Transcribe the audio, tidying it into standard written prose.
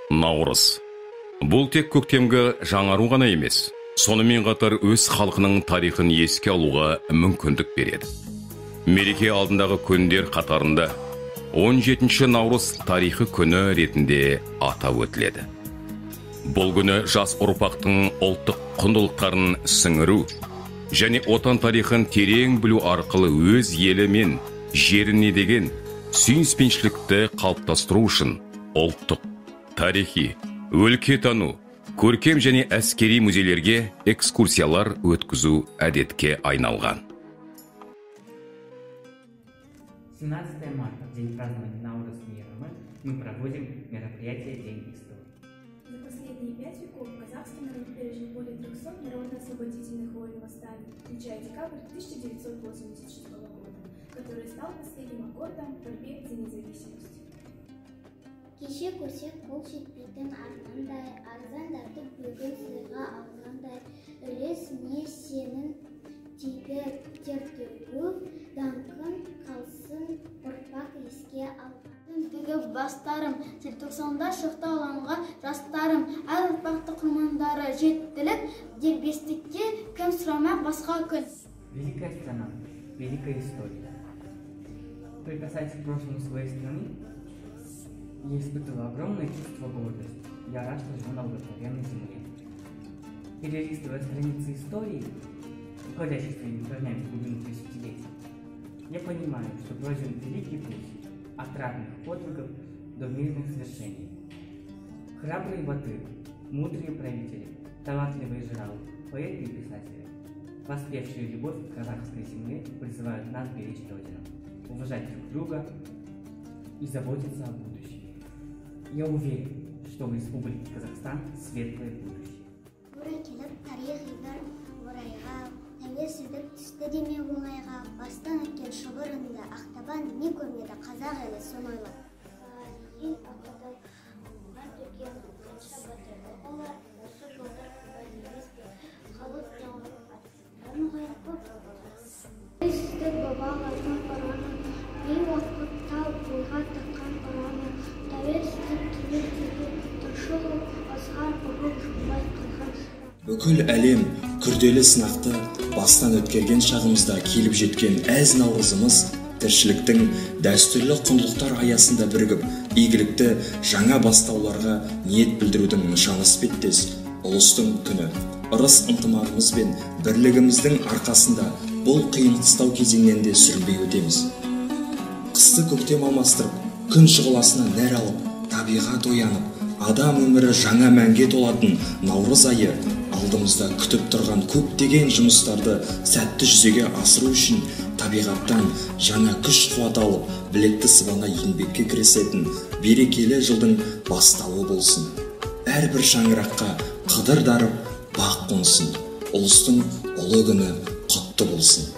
Наурыз. Бұл тек көктемгі жаңару ғана емес, сонымен қатар өз халқының тарихын еске алуға мүмкіндік береді. Мереке алдындағы күндер қатарында 17 наурыз тарихы күні ретінде атап өтіледі. Бұл күні жас ұрпақтың ұлттық құндылықтарын сіңіру және отан тарихын терең білу арқылы өз елі мен жеріне деген сүйіспеншілікті қалыптастыру үшін ұлттық, тарихи, өлкетану, көркем және әскери музейлерге экскурсиялар өткізу әдетке айналған. 17 марта, в день празднования Наурыз Мейрамы, мы проводим мероприятие День истории. За последние 5 веков казахский народ пережил более 300 народно-освободительных войн и восстаний, включая декабрь 1986 года, который стал последним аккордом в борьбе за независимость. Кеше көрсек қол жетпейтін армандай, арзандатып бүгін сыйға алғандай, үлесіне сенің тиді тер төгу, даңқың қалсын ұрпақ еске алған. Тігіп бастарым, желтоқсанда шықты алаңға жастарым, әр ұрпақты құрмандары жеттілік, дербестікке кім сұрамақ басқа күн. Великая страна, великая история. Прикасаясь к прошлому своей страны, я испытываю огромное чувство гордости. Я рад, что живу на благословенной земле. Перелистывая страницы истории, уходящей своими корнями в глубину тысячелетий, я понимаю, что пройден великий путь от ратных подвигов до мирных свершений. Храбрые батыры, мудрые правители, талантливые жыралы, поэты и писатели, воспевшие любовь к казахской земле, призывают нас беречь Родину, уважать друг друга и заботиться о будущем. Я уверен, что в Республике Казахстан светлое будущее. Тура келіп тарихи бір орайға, тәуелсіздік түсті деме оңайға, бастан өткен шұбырынды Ақтабан не көрмеді қазақ елі соны ойлап. Ел ақылды оңға төкен қанша батырлығы бар, осы жолдар қиын емес пе? Халық жаңғырып көп бабалар. Тәуелсіздік бабалардың ұраны, бейуақыт тау бойға тыққан ұраны, тәуелсіздік түнектегі тұншығып, ызғар ұрып жұмбай қалған. Бүкіл әлем күрделі сынақты бастан өткерген шағымызда келіп жеткен әз наурызымыз тіршіліктің дәстүрлі құндылықтар аясында бірігіп, игілікті жаңа бастауларға ниет білдірудің нышаны іспеттес ұлыстың күні. Ырыс ынтымағымыз бен бірлігіміздің арқасында бұл қиын қыстау кезеңнен де сүрінбей өтеміз. Қысты көктем алмастырып, күн шұғыласына нәр алып, табиғат оянып, адам өмірі жаңа мәнге толатын наурыз айы алдымызда күтіп тұрған көптеген жұмыстарды сәтті жүзеге асыру үшін табиғаттан жаңа күш қуат алып, білекті сыбана еңбекке кірісетін берекелі жылдың бастауы болсын. Әрбір шаңыраққа қыдыр дарып бақ қонсын. Ұлыстың ұлы күні құтты болсын.